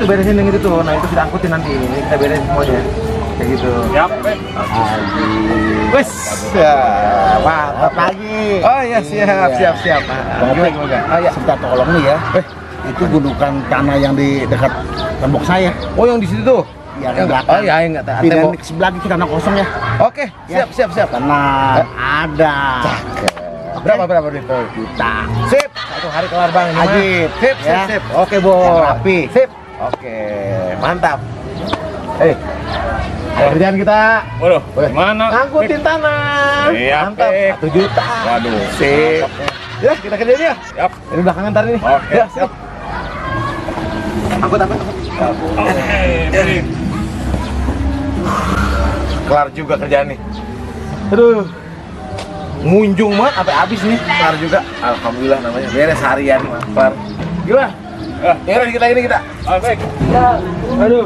beresin yang itu tuh. Nah itu kita angkutin nanti. Ini kita beresin semuanya. Kayak gitu. Siap, Wes, mantap lagi. Oh iya siap. Gimana? Oh ya, sebentar tolong nih ya. Itu gundukan tanah yang di dekat tembok saya. Oh yang di situ tuh. Yang Yang belakang. Oh iya, enggak tahu. Pindahin ke sebelah itu tanah kosong ya. Oke, siap. Tenang, ada. Berapa duit? Juta. Sip. Satu hari kelar Bang. Ini mah. Ajib. Sip. Ya. Oke, Bos. Yang rapi. Sip. Oke, mantap. Kerjaan kita Waduh, gimana? angkutin tanah. Siap, Mantap. Pik. 1 juta. Waduh. Sip. Ya, kita kerjain ya. Siap. Ini belakangan ntar ini. Oke, Ya, siap. Angkut. Kelar juga kerjaan nih. Aduh. Ngunjung banget sampai habis nih. Kelar juga. Alhamdulillah namanya. Beres harian mah. Kelar. Gimana? Beres dikit lagi nih kita. Baik. Ya. Aduh.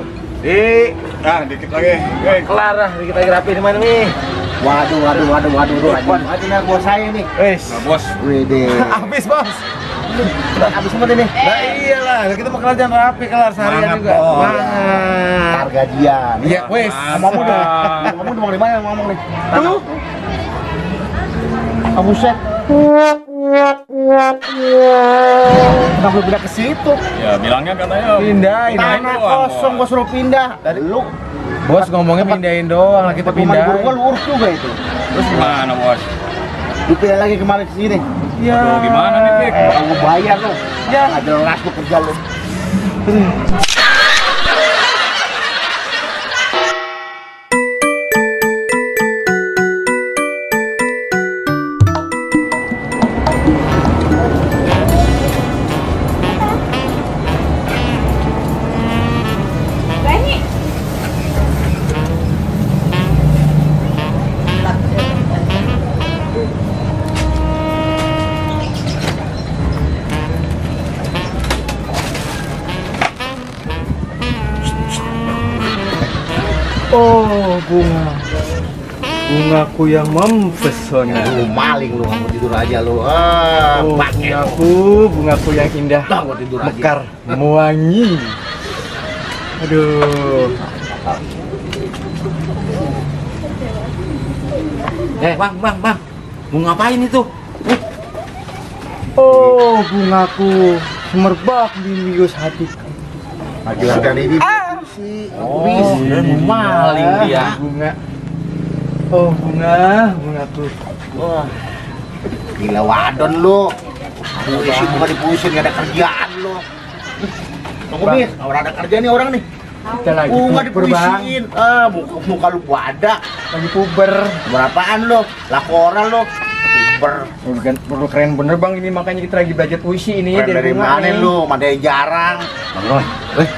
Nah, dikit lagi. Kelar lah. Dikit lagi rapi di mana nih? Waduh. Rajin banget ini bos saya nih. Wes. Nah, bos. Wede. Habis, Bos. Udah habis semua nih. Nah iyalah, kita mau kerjaan rapi kelar seharian Semangat, juga. Bos. Semangat. Ntar gajian. Iya, wes. Ngomong dong. Ngomong di mana ngomong nih. Tuh. Kamu set. Kenapa lu pindah ke situ? Ya, bilangnya katanya Pindahin. Tanah doang, kosong gua suruh pindah. Dari lu. Bos ngomongnya pindahin doang, lah kita Pindah. pindah. Gua lu urus juga itu. Terus gimana, bos? Lu pindah lagi kemarin ke sini. Ya. Aduh, gimana nih, Pik? Kamu bayar lu. Ya. Nggak jelas lu kerja lu. Oh, bungaku yang mempesona. Lu maling lu, kamu tidur aja lu. Oh, Pakai lu. bungaku yang indah, Kamu tidur aja. mekar, mewangi. Aduh. Bang, mau ngapain itu? Oh, bungaku semerbak di lius hatiku. Sudah ini. Oh, mau maling dia. Bunga. Oh, bungaku. Wah. Gila wadon lu. Puisi bunga dipuisin gak ada kerjaan lu. Tunggu Bang. bis, orang ada kerja nih orang nih. Kita lagi Bunga puber, Bang. dipuisin. Muka lu badak. Lagi puber. Berapaan lu? Laporan lu. Puber. Perlu keren bener Bang, ini makanya kita lagi belajar puisi ini Keren dari bunga mana nih. lu? Mana yang jarang. Bang Roy,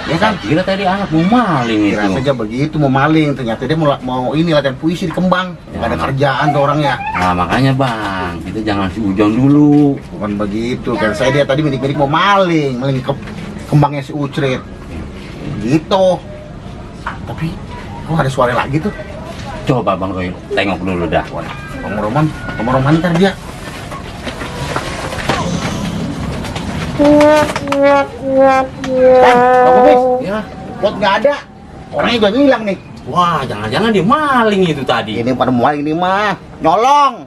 ya kan kira tadi anak mau maling Kira itu. saja begitu mau maling, ternyata dia mau ini latihan puisi di Kembang. Gak ada kerjaan tuh orangnya. Nah makanya bang, kita jangan seujon dulu. Bukan begitu, kan saya dia tadi milik-milik mau maling ke kembangnya si Ucrit. Gitu. Tapi kok ada suara lagi tuh? Coba Bang Roy, tengok dulu dah. Bang Roman ntar dia. Bang Kumis, Ya, pot nggak ada. Orangnya juga hilang nih. wah jangan-jangan dia maling itu tadi. Ini pada mulai ini mah nyolong.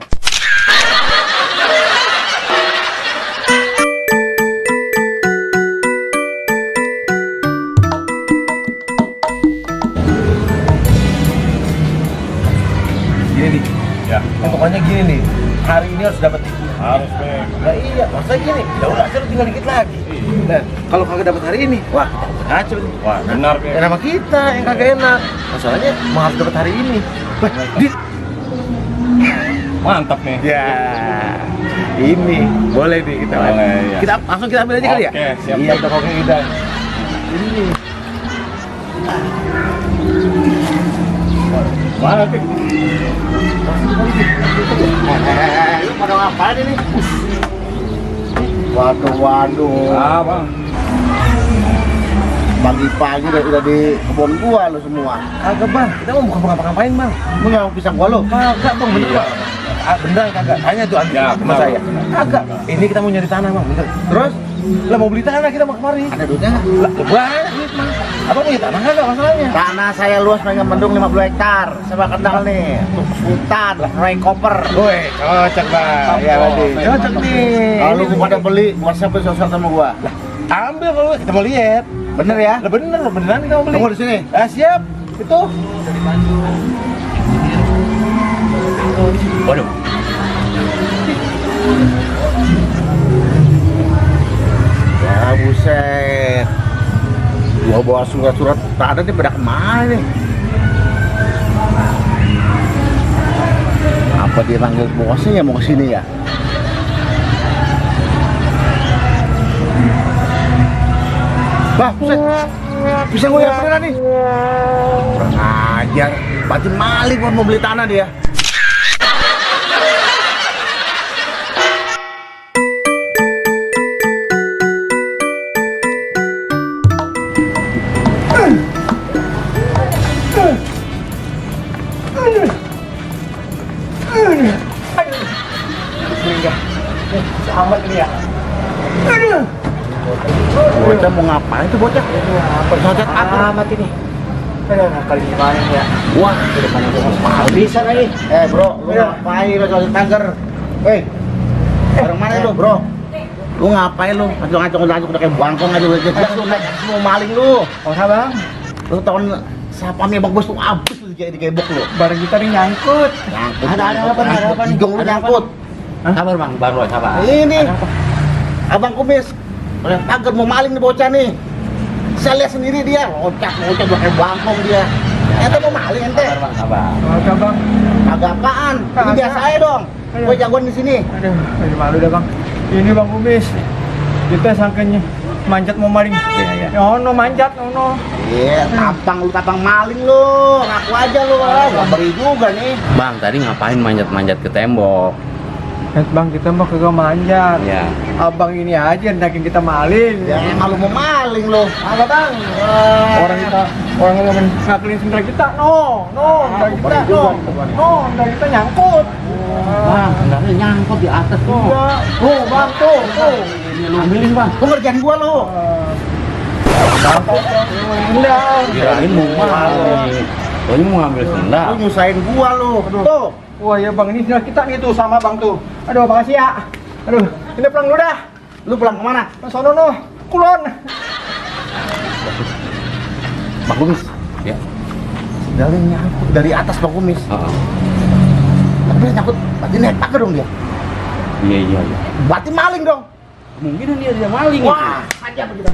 Gini nih. Ya, Pokoknya gini nih. Hari ini harus dapat itu. harus, Pik. Nah iya, maksudnya gini. Ya udah, saya tinggal dikit lagi. Nah, kalau kagak dapat hari ini, wah, kacau nih. Wah, benar, Pik. Ya nama kita yang kagak enak. Masalahnya mau harus dapat hari ini. Wah, Mantap nih. ya, ini boleh nih kita. Boleh, iya. Kita langsung kita ambil aja kali ya. Oke, siap, Iya, Pik. pokoknya kita. Ini nih. Mana, Pik? Lu pada ngapain ini? Waduh. Ah, Bang. Pagi-pagi udah di kebun gua lu semua. Kagak bang, kita mau bukan ngapa-ngapain bang. Lu nggak pisang gua lu? Kagak bang, bener Iya. bang. Beneran kagak? Tanya tuh Andi Ya, sama benar, saya. benar. Kagak. Ini kita mau nyari tanah bang, bener. Terus? Lah mau beli tanah kita mau kemari. Ada duitnya nggak? Lah banyak duit mah. Abang punya tanah kagak masalahnya? Tanah saya luas Rangga Mendung 50 hektar. Saya kenal nih. Sultan, Ray Koper. Woi, cocok bang. Ya Badi. Cocok nih. Kalau lu pada beli, WhatsApp sosial sama gua. Ambil kalau kita mau lihat. Bener ya? Lah bener, beneran kita mau beli. Tunggu di sini. Siap. Itu. Waduh. Ya buset. Gua bawa surat-surat tak ada nih pada kemana nih? Apa dia panggil bosnya ya mau kesini ya? Bah, buset. Bisa gue yang beneran nih? Kurang ajar. Berarti maling gua mau beli tanah dia. Amat ini ya. Bocah mau ngapain tuh bocah? Bersocat apa? Amat ini. Aduh, kali gimana ya? Wah, bisa lagi. Bro, lu ngapain lu soal tagar? Orang mana itu, bro? Lu ngapain lu? Ngacung-ngacung udah kayak bangkong aja lu. Jelas lu naik semua maling lu. Oh, Bang. Lu tahun sapamnya Bang Bos tuh abis lu jadi gebok lu. Barang kita nih nyangkut. Nyangkut. Ada apa nih? Ada apa nih? Gong lu nyangkut. Sabar bang, baru sabar. Ini Abang Kumis. Oleh tagar mau maling nih bocah nih. Saya lihat sendiri dia, loncat udah kayak bangkong dia. Ente mau maling ente? Sabar bang, sabar. Agak Bang. Agak apaan? Ini Kagak. biasa aja dong. Gue jagoan di sini. Aduh, lagi malu dah Bang. Ini Bang Kumis. Kita sangkanya manjat mau maling. Iya. No manjat, no. Iya, lu tapang maling lu. Ngaku aja lu. Gua beri juga nih. Bang, tadi ngapain manjat-manjat ke tembok? Bang, kita mah kagak manjat. Ya. Abang ini aja ndakin kita maling. Ya emang lu mau maling lu. Apa Bang? Orang yang ngakulin sendal kita, sendal kita, sendal kita nyangkut. Bang, sendalnya nyangkut di atas tuh. Enggak. Bang, tuh. Ini lu ambilin bang. Lu ngerjain gua lu. Sendal. Kirain mau maling. Lu mau ngambil sendal. Lu nyusahin gua lu. Tuh. Wah ya Bang, ini sendal kita nih tuh sama Bang tuh. Aduh, makasih ya. Aduh, ini pulang dulu dah. Lu pulang kemana? Ke sono no, kulon. Bang Kumis. Ya. Sendalnya nyangkut dari atas Bang Kumis. Tapi dia nyangkut, berarti naik pagar dong dia. Iya. Berarti maling dong. Mungkin dia maling. Wah, aja begitu.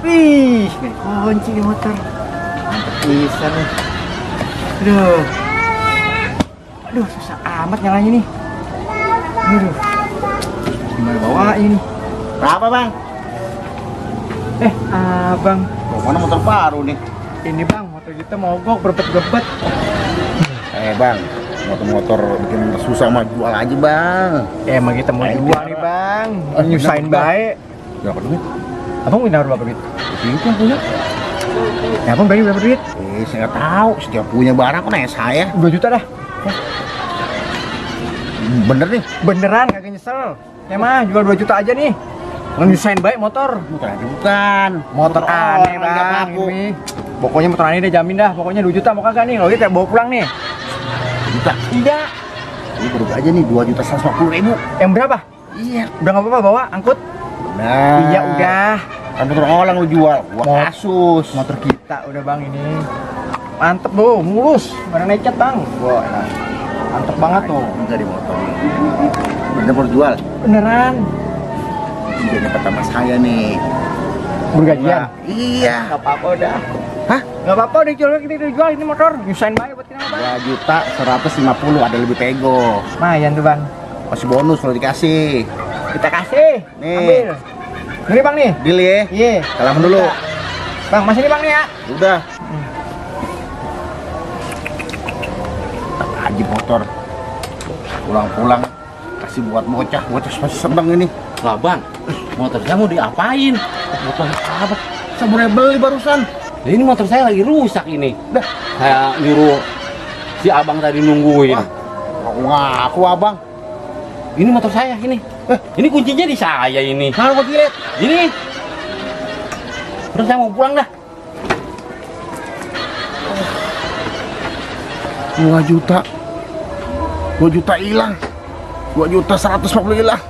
Wih, kunci di motor. Mantap bisa nih. Aduh, susah amat nyalanya nih. Aduh, gimana bawa ini? Berapa Bang? Abang, Mana motor baru nih? ini Bang, motor kita mogok berbet-berbet. Bang, motor-motor bikin susah mah jual aja Bang. Emang kita mau jual nih Bang, nyusahin baik. Berapa duit? Abang punya berapa duit? Itu yang punya. Ya Abang bagi berapa duit? Saya nggak tahu. Setiap punya barang kok nanya saya. 2 juta dah. Bener nih. Beneran, kagak nyesel. Ya mah, jual 2 juta aja nih. Nyusahin baik motor. Bukan. Motor aneh orang nggak Bang laku. ini. Pokoknya motor aneh udah jamin dah. Pokoknya 2 juta mau kagak nih? Lo kita bawa pulang nih. Juta. Iya. Ini baru aja nih 2.150.000. Yang berapa? Iya. Udah nggak apa-apa bawa angkut? Nah. Iya udah. Kan motor orang lu jual. Gua kasus. Motor kita udah Bang ini. Mantep tuh, mulus. Barang necet Bang. Wah, enak. Mantep banget tuh. Enggak di motor. Bener mau jual. Beneran. Ini pertama saya nih. Bergajian? Iya. Gak apa-apa udah. Hah? Gak apa-apa udah jual ini motor. Nyusahin baik buat kita Bang. 2.150.000 ada lebih pego. Lumayan tuh Bang. Masih bonus kalau dikasih. Kita kasih. Nih. Ambil. Ini Bang nih. Deal ya. Iya. Salaman dulu. Bang, masih nih Bang nih ya. Udah. Ajib motor. Pulang-pulang kasih buat bocah masih seneng ini. Lah bang, motor saya mau diapain? Motor apa? Saya boleh beli barusan. Nah, ini motor saya lagi rusak ini. Dah, Saya nyuruh si abang tadi nungguin. ngaku abang. Ini motor saya ini. Ini kuncinya di saya ini. Mana gua lihat? Ini. Terus saya mau pulang dah. 2 juta hilang. 2 juta 140 hilang.